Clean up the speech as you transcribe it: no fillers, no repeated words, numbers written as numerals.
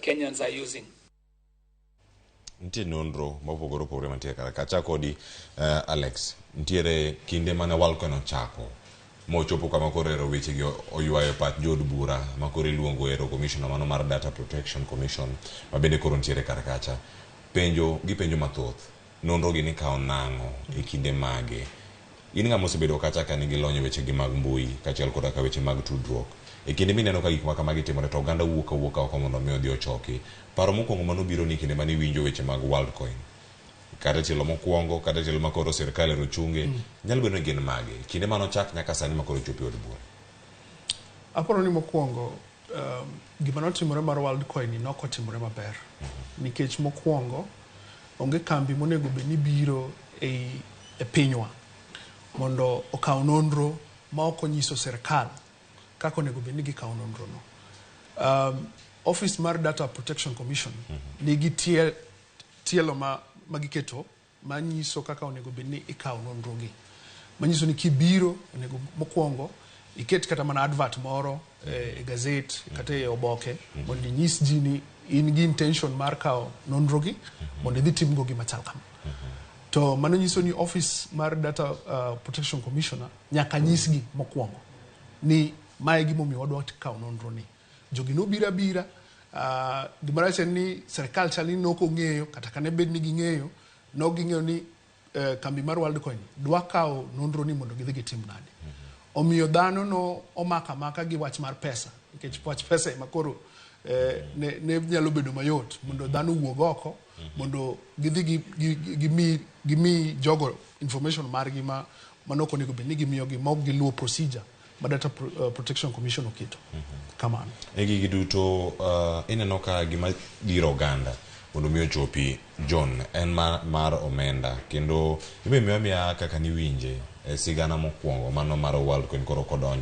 Kenyans are using. Nitie nonro mopogore opogore mantie kar ka. Achak kodi Alex. Nitiere kinde mane Worldcoin ochako mochopo kama koro ero wechegi oywayo pach jood bura ma koro iluongo ero commissioner mano mar Data Protection Commission ma bende koro nitiere kar kacha. Penjo gipenjo mathoth. Nonro gi nikawo nang'o e kinde mage? In ng'ama osebedo kacha ka nigi lony e wechegi mag mbui kaachiel koda ka weche mag tudruok. E kinde mineno ka gik ma kamagi timore to oganda wuok awuoka oko mondo mi odhi ochoki. Paro mokwongo mane obironi e kinde mane iwinjo weche mag Worldcoin, kata e tielo mokwongo kata e tielo ma koro sirkal ero chunge, nyalo bedo ni gin mage? Kinde mane ochak nyaka sani ma koro ochopo e od bura. Aparo ni mokwongo gima notimore mar Worldcoin ni nok otimore maber. Nikech mokwongo onge kambi monego bed ni biro ei e pinywa mondo okaw nonro ma ok onyiso sirkal kaka onego bed ni gikawo nonro no. Office mar Data Protection Commission nigi tie, tielo ma, ma giketo manyiso kaka onego bed ni ikawo nonro gi. Manyiso ni kibiro onego mokwongo iket kata mana advert moro e gazet kata e oboke mondo inyis ji ni in gi intention mar kawo nonro gi mondo idhi timgo gima chal kama. To mano nyiso ni office mar Data Protection Commissioner nyaka nyisgi mokwongo ni mae gimomiyo wadwa kawo nonro ni. Jogi nobiro abira, gimoro achiel ni sirkal chal ni nok ong'eyo kata kane bed ni ging'eyo, nok ging'eyo ni kambi mar Worldcoin dwa kawo nonro ni mondo gidhi gitim nade. Omiyo dhano no omako amaka gi wach mar pesa, nikech wach pesa ema koro ne nyalo bedo mayot mondo dhano owuog oko mondo gidhi gimi jogo information margi ma manok onego bed ni gimiyogi ma ok giluwo procedure ma Data Protection Commission oketo. Kamano. E gigi duto ineno ka gima dhiro oganda mondo mi ochopi John en mar omenda kendo ibe miyo amiya kaka niwinje e sigana mokwongo mano mar Worldcoin koro kodonjo.